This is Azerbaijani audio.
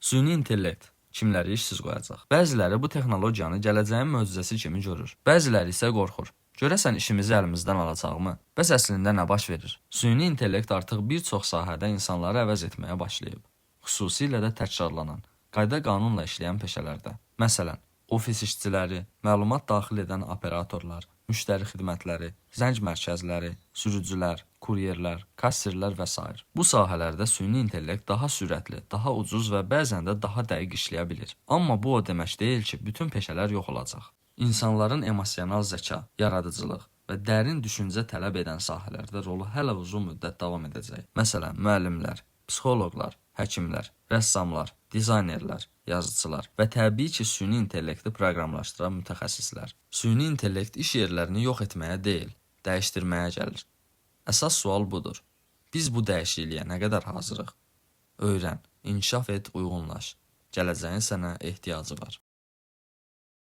Süni intellekt kimləri işsiz qoyacaq? Bəziləri bu texnologiyanı gələcəyin möcüzəsi kimi görür. Bəziləri isə qorxur. Görəsən işimizi əlimizdən alacaqmı? Bəs əslində nə baş verir? Süni intellekt artıq bir çox sahədə insanları əvəz etməyə başlayıb. Xüsusilə də təkrarlanan, qayda-qanunla işləyən peşələrdə. Məsələn, ofis işçiləri, məlumat daxil edən operatorlar, müştəri xidmətləri, zəng mərkəzləri, sürücülər, kuryerlər, kassirlər və sair. Bu sahələrdə süni intellekt daha sürətli, daha ucuz və bəzən də daha dəqiq işləyə bilir. Amma bu o demək deyil ki, bütün peşələr yox olacaq. İnsanların emosional zəka, yaradıcılıq və dərin düşüncə tələb edən sahələrdə rolu hələ uzun müddət davam edəcək. Məsələn, müəllimlər, psixoloqlar, həkimlər, rəssamlar, dizaynerlər, yazıçılar və təbii ki, süni intellekti proqramlaşdıran mütəxəssislər. Süni intellekt iş yerlərini yox etməyə deyil, dəyişdirməyə gəlir. Əsas sual budur. Biz bu dəyişikliyə nə qədər hazırıq? Öyrən, inkişaf et, uyğunlaş. Gələcəyin sənə ehtiyacı var.